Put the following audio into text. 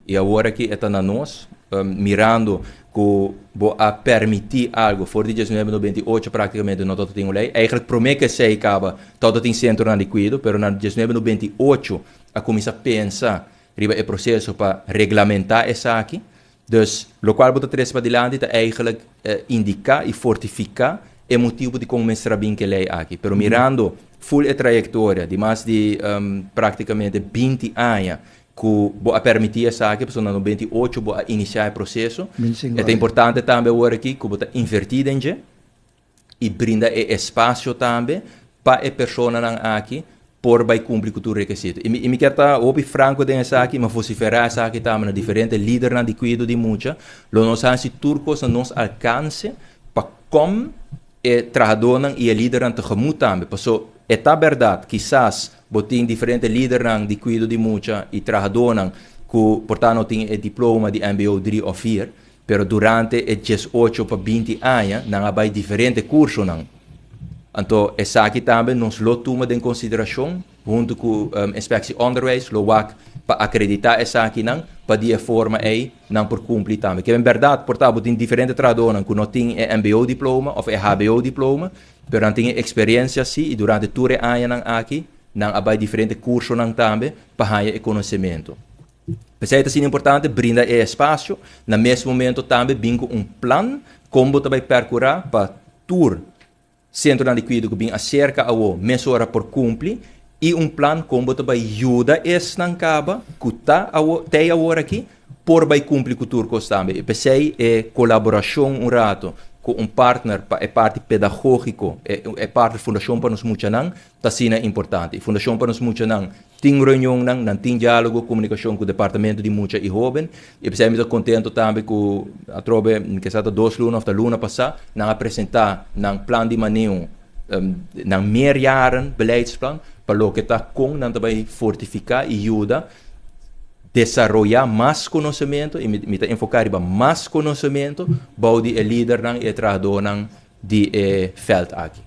I awor aki e ta na nos, mirando ku bo a permití algu for di 1998 práktikamente no tabata tin un lei. Eigenlijk promé ku esei kaba tabata tin sentronan di kuido, pero na 1998 a kuminsá pensa riba e proseso pa reglamentá esaki. Dus lokual bo ta trese padilanti ta eigenlijk indiká i fortifiká e motibu dikon mester a bin ku e lei aki. Pero mirando ful e trayektoria di mas di práktikamente 20 aña ku bo a permití esaki, pasobra na 98 bo a inisiá e proseso, e ta importante tambe awor aki ku bo ta invertí den dje i brinda e espasio tambe pa e personanan aki por bai kumpli ku tur rekisito. I mi i mi kier ta hopi franko den esaki, mi a vosiferá esaki tambe na diferente lidernan di kuido di mucha, lo nos hasi tur kos na nos alkanse pa kom e trahadónan i e lidernan tegemoet tambe. Paso e ta bèrdat, kisas bo tin diferente lidernan di kuido di mucha i trahadónan ku por ta no tin e diploma di mbo 3 òf 4, pero durante e 18 pa 20 aña nan a bai diferente kursonan. Anto esaki tambe nos lo tuma den konsiderashon huntu ku Inspectie Onderwijs, lo wak pa akreditá esakinan pa di e forma ei nan por kumpli tambe. Ke en bèrdat por ta bo tin diferente trahadónan ku no tin e MBO diploma òf e HBO diploma, pero nan tin e eksperensia sí i durante tur e añanan aki nan a bai diferente kursonan tambe pa haña e konosementu. P'esei ta asina importante brinda e espasio, na mes momento tambe bin ku un plan kon bo ta bai perkurá pa tur sentronan di kuido ku bin aserka awo mesora por kumpli i un plan kon bo ta bai yuda esnan kaba ku ta awo tei awor aki por bai kumpli ku tur kos tambe. I p'esei e kolaborashon un rato ku un partner pa e parti pedagógiko, e parti Fundashon pa Nos Muchanan ta asina importante. I Fundashon pa Nos Muchanan tin reunionnan, nan tin diálogo, komunikashon ku Departamento di Mucha i Hóben. I p'esei mi ta kontentu tambe ku atrobe kisas ta 2 luna òf ta luna pasá nan a presentá nan plan di maneho, nan meerjaren beleidsplan pa loke ta kon nan ta bai fortifiká i yuda desaroyá mas konosementu, i mi ta enfoká riba mas konosementu bou di e lidernan i e trahadónan di e vèlt aki.